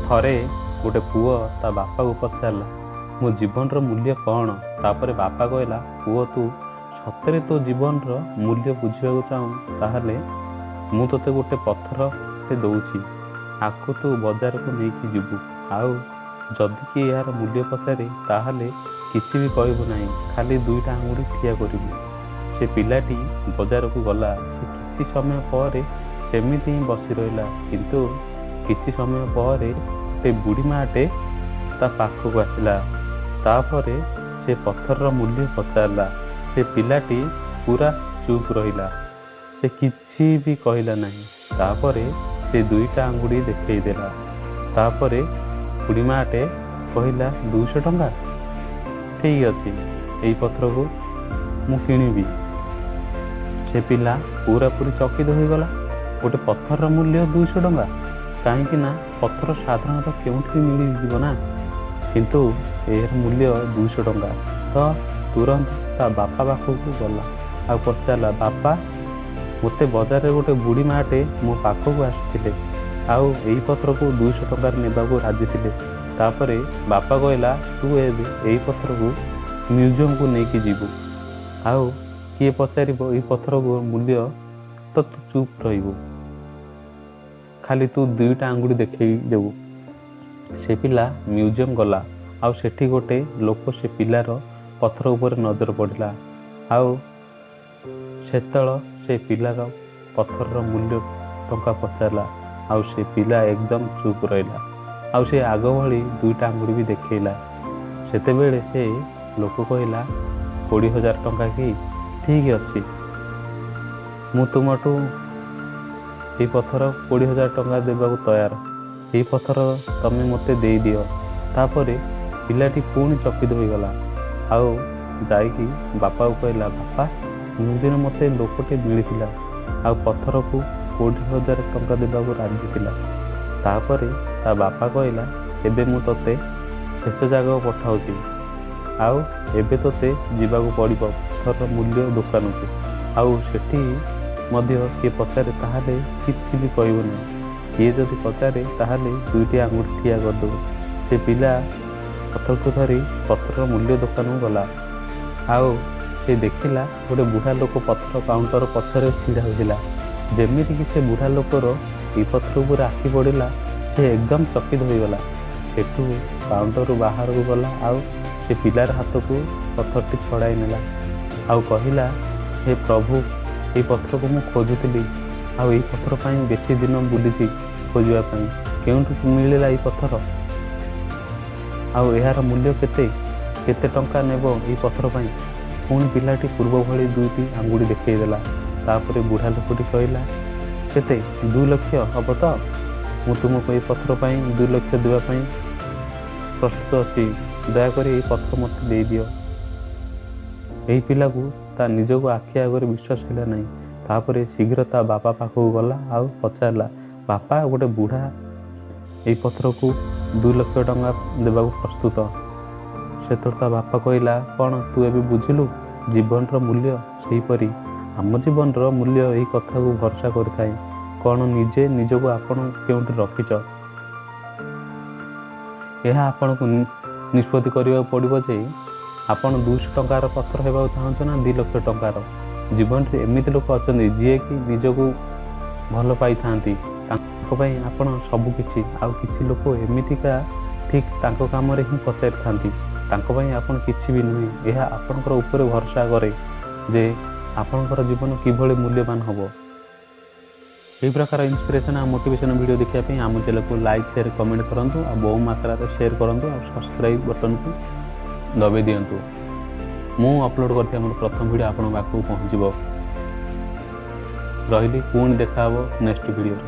ଥରେ ଗୋଟେ ପୁଅ ତା ବାପାକୁ ପଚାରିଲା, ମୋ ଜୀବନର ମୂଲ୍ୟ କ'ଣ? ତାପରେ ବାପା କହିଲା, ପୁଅ ତୁ ସତରେ ତୋ ଜୀବନର ମୂଲ୍ୟ ବୁଝିବାକୁ ଚାହୁଁ, ତାହେଲେ ମୁଁ ତୋତେ ଗୋଟେ ପଥରଟେ ଦେଉଛି, ଆକୁ ତୁ ବଜାରକୁ ନେଇକି ଯିବୁ, ଆଉ ଯଦି କିଏ ଏହାର ମୂଲ୍ୟ ପଚାରେ ତାହେଲେ କିଛି ବି କହିବୁ ନାହିଁ, ଖାଲି ଦୁଇଟା ଆଙ୍ଗୁଠି ଠିଆ କରିବୁ। ସେ ପିଲାଟି ବଜାରକୁ ଗଲା। ସେ କିଛି ସମୟ ପରେ ସେମିତି ହିଁ ବସି ରହିଲା, କିନ୍ତୁ କିଛି ସମୟ ପରେ ଗୋଟେ ବୁଢ଼ୀ ମାଆଟେ ତା ପାଖକୁ ଆସିଲା। ତାପରେ ସେ ପଥରର ମୂଲ୍ୟ ପଚାରିଲା। ସେ ପିଲାଟି ପୁରା ଚୁପ୍ ରହିଲା, ସେ କିଛି ବି କହିଲା ନାହିଁ। ତାପରେ ସେ ଦୁଇଟା ଆଙ୍ଗୁଠି ଦେଖେଇ ଦେଲା। ତାପରେ ବୁଢ଼ୀ ମାଆଟେ କହିଲା, 200 ଟଙ୍କା? ଠିକ୍ ଅଛି, ଏଇ ପଥରକୁ ମୁଁ କିଣିବି। ସେ ପିଲା ପୁରାପୁରି ଚକିତ ହୋଇଗଲା। ଗୋଟେ ପଥରର ମୂଲ୍ୟ 200 ଟଙ୍କା? କାହିଁକି ନା ପଥର ସାଧାରଣତଃ କେଉଁଠି ବି ମିଳିଯିବ ନା, କିନ୍ତୁ ଏହାର ମୂଲ୍ୟ 200 ଟଙ୍କା। ତ ତୁରନ୍ତ ତା ବାପା ପାଖକୁ ଗଲା ଆଉ ପଚାରିଲା, ବାପା ମୋତେ ବଜାରରେ ଗୋଟେ ବୁଢ଼ୀ ମାଆଟେ ମୋ ପାଖକୁ ଆସିଥିଲେ ଆଉ ଏଇ ପଥରକୁ 200 ଟଙ୍କାରେ ନେବାକୁ ରାଜି ଥିଲେ। ତାପରେ ବାପା କହିଲା, ତୁ ଏବେ ଏଇ ପଥରକୁ ମ୍ୟୁଜିୟମକୁ ନେଇକି ଯିବୁ, ଆଉ କିଏ ପଚାରିବ ଏଇ ପଥରକୁ ମୂଲ୍ୟ ତ ତୁ ଚୁପ୍ ରହିବୁ, ଖାଲି ତୁ ଦୁଇଟା ଆଙ୍ଗୁଠି ଦେଖେଇ ଦେବୁ। ସେ ପିଲା ମ୍ୟୁଜିୟମ ଗଲା ଆଉ ସେଠି ଗୋଟେ ଲୋକ ସେ ପିଲାର ପଥର ଉପରେ ନଜର ପଡ଼ିଲା, ଆଉ ସେତେବେଳେ ସେ ପିଲାର ପଥରର ମୂଲ୍ୟ ଟଙ୍କା ପଚାରିଲା, ଆଉ ସେ ପିଲା ଏକଦମ ଚୁପ୍ ରହିଲା, ଆଉ ସେ ଆଗ ଭଳି ଦୁଇଟା ଆଙ୍ଗୁଠି ବି ଦେଖେଇଲା। ସେତେବେଳେ ସେ ଲୋକ କହିଲା, 20,000 ଟଙ୍କା କି? ଠିକ୍ ଅଛି, ମୁଁ ତୁମଠୁ ଏଇ ପଥର 20,000 ଟଙ୍କା ଦେବାକୁ ତୟାର, ଏଇ ପଥର ତମେ ମୋତେ ଦେଇଦିଅ। ତାପରେ ପିଲାଟି ପୁଣି ଚକିତ ହୋଇଗଲା ଆଉ ଯାଇକି ବାପାକୁ କହିଲା, ବାପା ମ୍ୟୁଜିୟମରେ ମୋତେ ଲୋକଟେ ମିଳିଥିଲା ଆଉ ପଥରକୁ 20,000 ଟଙ୍କା ଦେବାକୁ ରାଜି ଥିଲା। ତାପରେ ତା ବାପା କହିଲା, ଏବେ ମୁଁ ତୋତେ ଶେଷ ଜାଗାକୁ ପଠାଉଛି, ଆଉ ଏବେ ତୋତେ ଯିବାକୁ ପଡ଼ିବ ପଥରର ମୂଲ୍ୟ ଦୋକାନକୁ, ଆଉ ସେଠି ମଧ୍ୟ କିଏ ପଚାରେ ତାହେଲେ କିଛି ବି କହିବ ନାହିଁ, କିଏ ଯଦି ପଚାରେ ତାହେଲେ ଦୁଇଟି ଆଙ୍ଗୁଠି ଠିଆ କରିଦେବୁ। ସେ ପିଲା ପଥରକୁ ଧରି ପଥରର ମୂଲ୍ୟ ଦୋକାନକୁ ଗଲା ଆଉ ସେ ଦେଖିଲା ଗୋଟେ ବୁଢ଼ା ଲୋକ ପଥର କାଉଣ୍ଟର ପଛରେ ଛିଡ଼ା ହୋଇଥିଲା। ଯେମିତିକି ସେ ବୁଢ଼ା ଲୋକର ଏଇ ପଥର ଉପରେ ଆଖି ପଡ଼ିଲା, ସେ ଏକଦମ ଚକିତ ହୋଇଗଲା। ସେଠୁ କାଉଣ୍ଟରରୁ ବାହାରକୁ ଗଲା ଆଉ ସେ ପିଲାର ହାତକୁ ପଥରଟି ଛଡ଼ାଇ ନେଲା ଆଉ କହିଲା, ହେ ପ୍ରଭୁ, ଏଇ ପଥରକୁ ମୁଁ ଖୋଜୁଥିଲି ଆଉ ଏଇ ପଥର ପାଇଁ ବେଶୀ ଦିନ ବୁଲିଛି ଖୋଜିବା ପାଇଁ, କେଉଁଠୁ ମିଳିଲା ଏଇ ପଥର ଆଉ ଏହାର ମୂଲ୍ୟ କେତେ, କେତେ ଟଙ୍କା ନେବ ଏଇ ପଥର ପାଇଁ? ପୁଣି ପିଲାଟି ପୂର୍ବ ଭଳି ଦୁଇଟି ଆଙ୍ଗୁଠି ଦେଖେଇ ଦେଲା। ତାପରେ ବୁଢ଼ା ଲୋକଟି କହିଲା, କେତେ? 2 ଲକ୍ଷ ହେବ ତ? ମୁଁ ତୁମକୁ ଏଇ ପଥର ପାଇଁ 2 ଲକ୍ଷ ଦେବା ପାଇଁ ପ୍ରସ୍ତୁତ ଅଛି, ଦୟାକରି ଏଇ ପଥର ମୋତେ ଦେଇଦିଅ। ଏହି ପିଲାକୁ ତା ନିଜକୁ ଆଖି ଆଗରେ ବିଶ୍ୱାସ ହେଲା ନାହିଁ। ତାପରେ ଶୀଘ୍ର ତା ବାପା ପାଖକୁ ଗଲା ଆଉ ପଚାରିଲା, ବାପା ଗୋଟେ ବୁଢ଼ା ଏଇ ପଥରକୁ 2 ଲକ୍ଷ ଟଙ୍କା ଦେବାକୁ ପ୍ରସ୍ତୁତ। ସେତେବେଳେ ତା ବାପା କହିଲା, କ'ଣ ତୁ ଏବେ ବୁଝିଲୁ ଜୀବନର ମୂଲ୍ୟ? ସେହିପରି ଆମ ଜୀବନର ମୂଲ୍ୟ ଏଇ କଥାକୁ ଭରସା କରିଥାଏ। କ'ଣ ନିଜେ ନିଜକୁ ଆପଣ କେଉଁଠି ରଖିଛ, ଏହା ଆପଣଙ୍କୁ ନିଷ୍ପତ୍ତି କରିବାକୁ ପଡ଼ିବ ଯେ ଆପଣ 200 ଟଙ୍କାର ପଥର ହେବାକୁ ଚାହୁଁଛ ନା 2 ଲକ୍ଷ ଟଙ୍କାର। ଜୀବନରେ ଏମିତି ଲୋକ ଅଛନ୍ତି ଯିଏକି ନିଜକୁ ଭଲ ପାଇଥାନ୍ତି, ତାଙ୍କ ପାଇଁ ଆପଣ ସବୁକିଛି। ଆଉ କିଛି ଲୋକ ଏମିତିକା ଠିକ୍ ତାଙ୍କ କାମରେ ହିଁ ପଚାରିଥାନ୍ତି, ତାଙ୍କ ପାଇଁ ଆପଣ କିଛି ବି ନୁହେଁ। ଏହା ଆପଣଙ୍କର ଉପରେ ଭରସା କରେ ଯେ ଆପଣଙ୍କର ଜୀବନ କିଭଳି ମୂଲ୍ୟବାନ ହେବ। ଏହି ପ୍ରକାର ଇନ୍ସପିରେସନ୍ ଆଉ ମୋଟିଭେସନ୍ ଭିଡ଼ିଓ ଦେଖିବା ପାଇଁ ଆମ ଚ୍ୟାନେଲକୁ ଲାଇକ୍, ସେୟାର, କମେଣ୍ଟ କରନ୍ତୁ ଆଉ ବହୁ ମାତ୍ରାରେ ସେୟାର କରନ୍ତୁ ଆଉ ସବସ୍କ୍ରାଇବ୍ ବଟନ୍କୁ ଦବାଇ ଦିଅନ୍ତୁ। ମୁଁ ଅପଲୋଡ଼ କରିଥିବା ମୋର ପ୍ରଥମ ଭିଡ଼ିଓ ଆପଣଙ୍କ ପାଖକୁ ପହଞ୍ଚିବ। ରହିଲି, ପୁଣି ଦେଖା ହେବ ନେକ୍ସଟ ଭିଡ଼ିଓରେ।